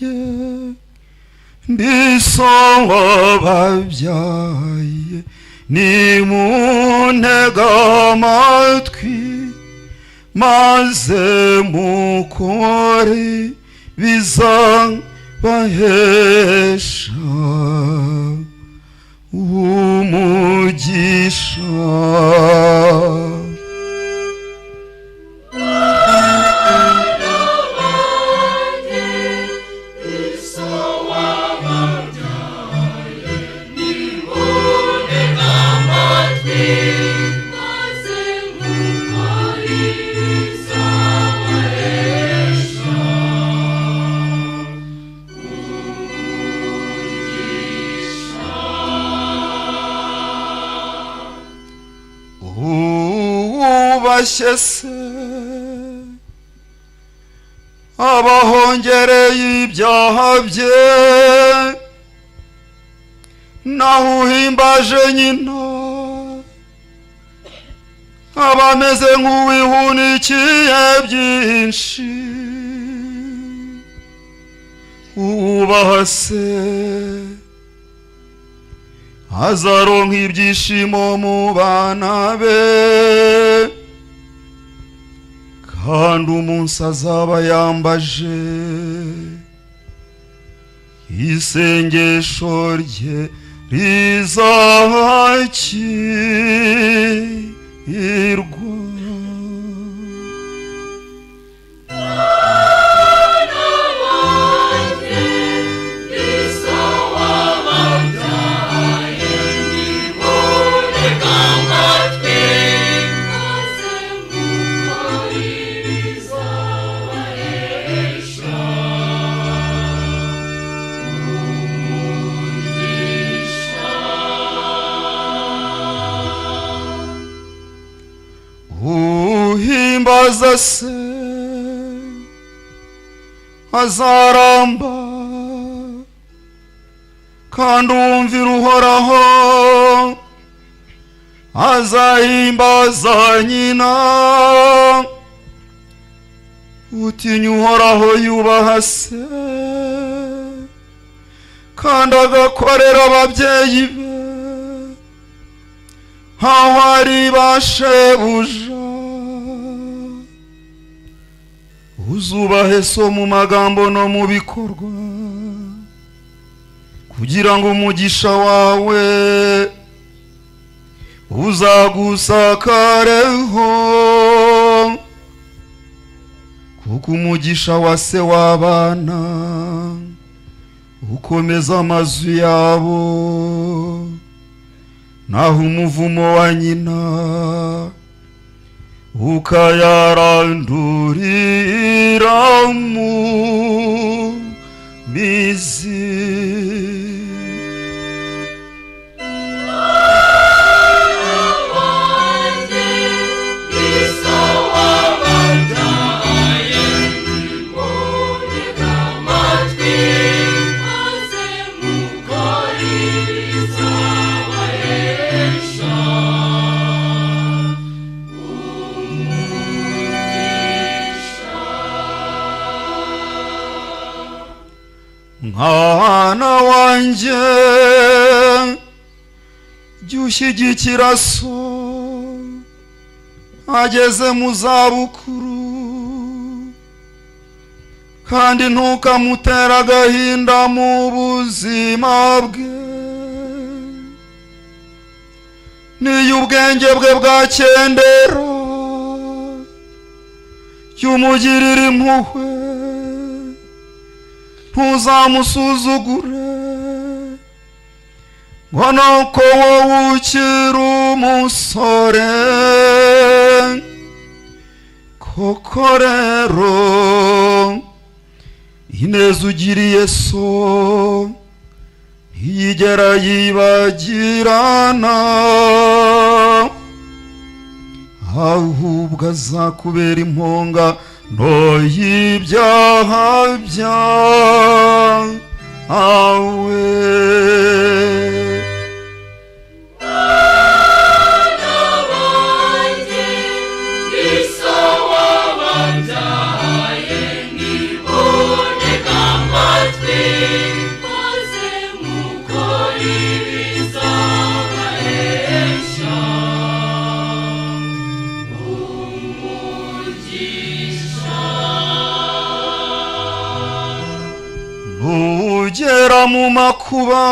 banjye, ndi so wababyaye, nimuntege amatwi maze mukore bizabahesha umugisha. Uwubashye se abahongereye ibyaha bye, naho uhimbaje nyina aba ameze nk'uwihunikiye byinshi. Uwubaha se azaronka ibyishimo mu bana be, kandi umunsi azaba yambaje isengesho rye rizakirwa. Uhimbaza se azaramba, kandi uwumvira Uhoraho azahimbaza nyina. Utinya Uhoraho yubaha se, kandi agakorera ababyeyi be nkaho ari ba shebuja. Uzubahe so mu magambo no mu bikorwa, kugira ngo umugisha wawe uzagusakareho, kuko umugisha wa se w'abana ukomeza amazu yabo, naho umuvumo wa nyina ukayarandurira mu mizi. Mwana wanjye, jya ushyigikira so ageze mu zabukuru, kandi ntukamutere agahinda mu buzima bwe. Niyo ubwenge bwe bwakendera, jya umugirira impuhwe, ntuzamusuzugure ngo nuko wowe ukiri umusore. Koko rero ineza ugiriye so ntiyigera yibagirana, ahubwo azakubera impongano y'ibyaha byawe. Nugera mu makuba,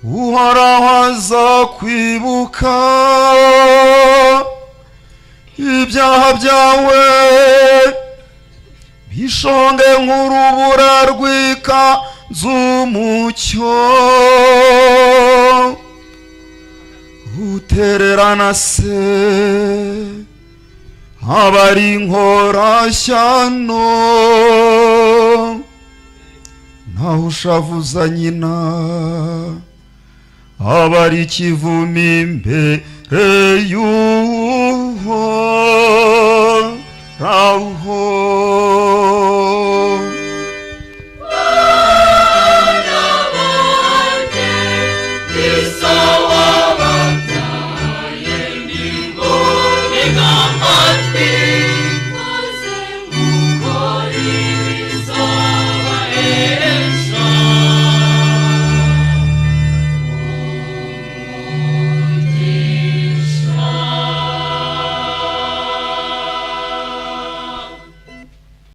Uhoraho azakwibuka, ibyaha byawe bishonge nk'urubura rw'ikanzu umucyo. Utererana se aba ari inkorashyano, naho ushavuza nyina aba ari ikivumi imbere y'Uhoraho.